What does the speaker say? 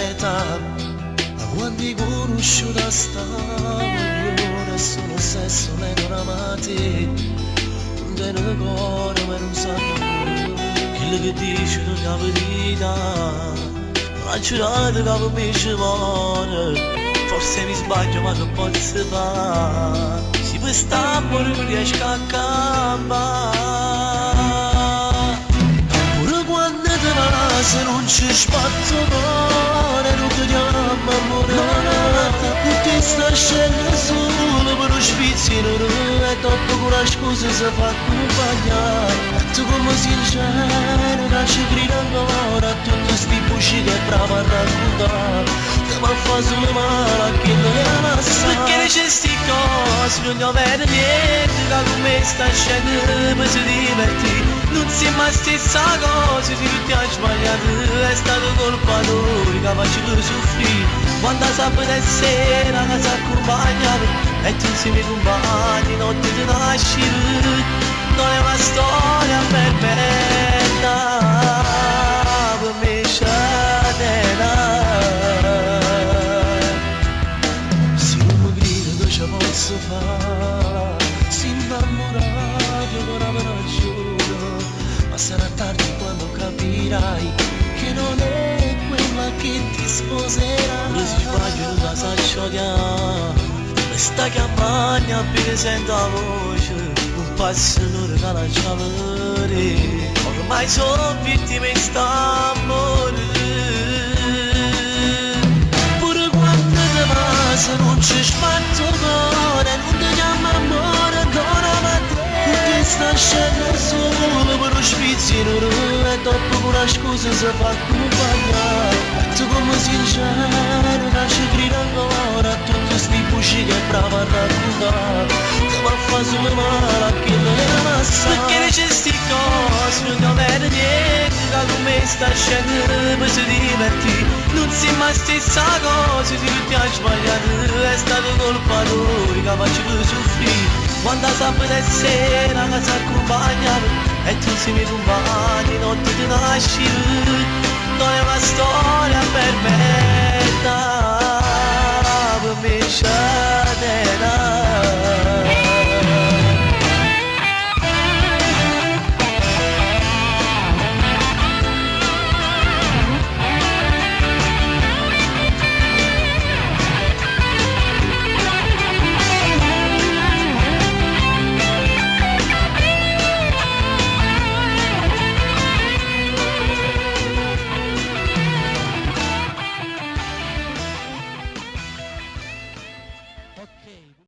L'età, 'a quando 'e conosciuta sta guagliona solo sesso lei non ama te. Nun tene core ma nun sa ancora chello che dice nun è 'a verità. M'ha giurato ca pe me ce more. Forse mi sbaglio ma che pozzo fa? Si pe st'ammore nun riesco a campà. Pure quando te vase nun ce sbatte 'o core, nun te chiamma ammore. No, no, cu te sta ascenno sulo pe nu sfizio 'e n'ora e doppo cu na scusa se fa accumpagnà. E tu comme sincero ca ce cride ancora a tutte sti buscie che è brava a raccuntà. Te va a fa solo male a chillo che 'a lassà. Pecché dice sti cose, nun 'o vede niente ca cu me sta ascenno pe se divertì. Nun simm 'a stessa cosa, si tu hai sbagliato è stata colpa tua ca faccio soffrì. Quando sabato e sera ca s'accompagnava e tu insieme ai compagni notte te nasci. Non è una storia perfetta, per me scatena. Si nun me cride che ce posso fa, si innamorato con la ragione, ma sarà tardi quando capirai che non è quella che ti sposerai. Pure si sbaglio nun la saccio odiare, me sta chiamando appena sento 'a voce, nun passa n'ora ca l'aggia vedè. Ormai sono vittima 'e st'ammore. Pure quando te vase nun ce sbatte 'o core, nun te chiamma ammore ancora ma te. Cu te sta ascenno solo pe nu sfizio 'e n'ora e doppo cu na scusa se fa accumpagnà. E tu comme sincero ca ce cride ancora a tutte sti buscie che è brava a raccuntà. Te va a fa solo male a chillo che 'a lassà. Pecché dice sti cose, nun 'o vede niente ca cu me sta ascenno pe se divertì. Nun simm 'a stessa cosa, si tu hai sbagliato è stata colpa tua ca faccio soffrì. Quando sabato e sera ca s'accompagnava e tu insieme ai compagni notte te nasci. Non è una storia perfetta.